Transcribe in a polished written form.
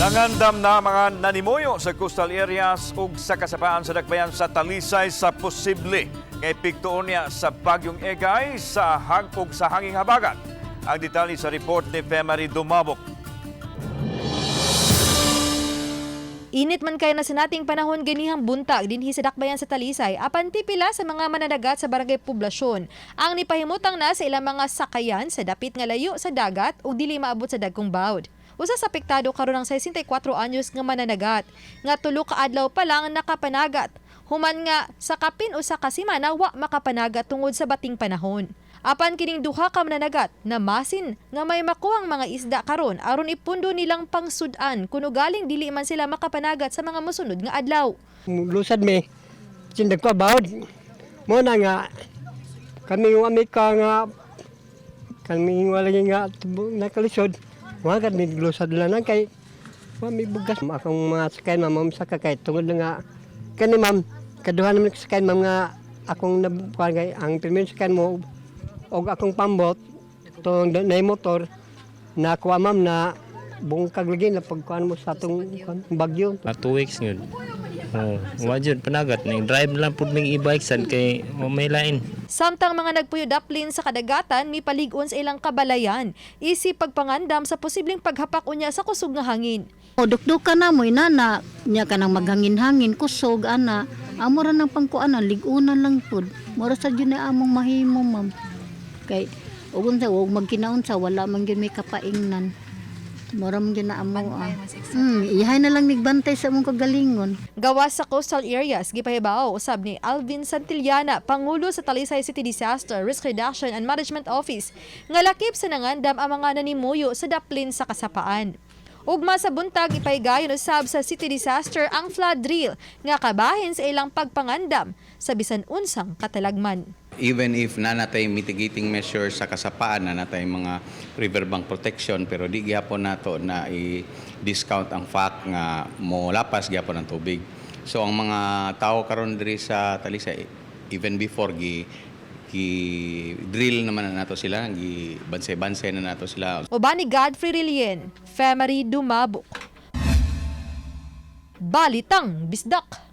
Nangandam na mga nanimuyo sa coastal areas ug sa kasapaan sa dakbayan sa Talisay sa posible nga epekto niya sa bagyong Egay sa hagpog sa hanging habagat. Ang detalye sa report ni Femary Dumabok. Init man kay na sa nating panahon ganihang buntag dinhi sa dakbayan sa Talisay, apan pipila sa mga mananagat sa barangay Poblasyon ang nipahimutang na sa ilang mga sakayan sa dapit nga layo sa dagat ug dili maabot sa dagkong bawd. Usa sa apektado karon ang 64 anyos nga mananagat nga tulo ka adlaw pa lang nakapanagat. Human nga sa kapin usa ka semana wa makapanagat tungod sa bating panahon. Apan kining duha ka mananagat na masin nga may makuhang mga isda karon aron ipundo nilang pangsud-an kuno galing dili man sila makapanagat sa mga mosunod nga adlaw. Lusad mi sindag ko bawd mo na nga kami wa mi ka nga kami wala nga nakalisod wa gad mi lusad lang na kay wa mi bugas. Akong mga sakay, ma'am, saka kay tungod na nga kani, ma'am, kaduha naman ko sakay, ma'am, nga akong nabukuan kay ang primero sakay mo og akong pambot tong na motor na kuha, ma'am, na bungkag lagi na pagkuan mo sa atong kuan, bagyo. Ah, 2 weeks yun. Oh, wa jud panagat ning drive lang pud mig e-bike sad kay wa may lain. Samtang mga nagpuyo daplin sa kadagatan mipalig-on sa ilang kabalayan isip pagpangandam sa posibleng paghapak unya sa kusog nga hangin. O dukdukan na mo inana nya kanang maghangin-hangin kusog ana. Amo ra nang pangkuanan, ligunan lang pud. Mura sa jud na among mahimo, ma'am. Kay ug unsa ug magkinaunsa, wala man gyud may kapaingnan. Mura man gyud na amo ah. Ihay na lang migbantay sa among kagalingon. Gawas sa coastal areas, gipahibaw usab ni Alvin Santillana, Pangulo sa Talisay City Disaster Risk Reduction and Management Office, nga lakip sa nangandam ang mga nanimuyo sa daplin sa kasapaan. Ugma sa buntag, ipahigayon usab sa City Disaster ang flood drill nga kabahin sa ilang pagpangandam sa bisan unsang katalagman. Even if naa natay mitigating measures sa kasapaan, naa natay mga riverbank protection, pero di gyapon nato na i-discount ang fact nga mo lapas gyapon ang tubig. So ang mga tao karon diri sa Talisay, even before gi gi drill naman na nato sila, gi bansay-bansay na nato sila. Uban ni Godfrey Rilien, Femery Dumabok. Balitang Bisdak.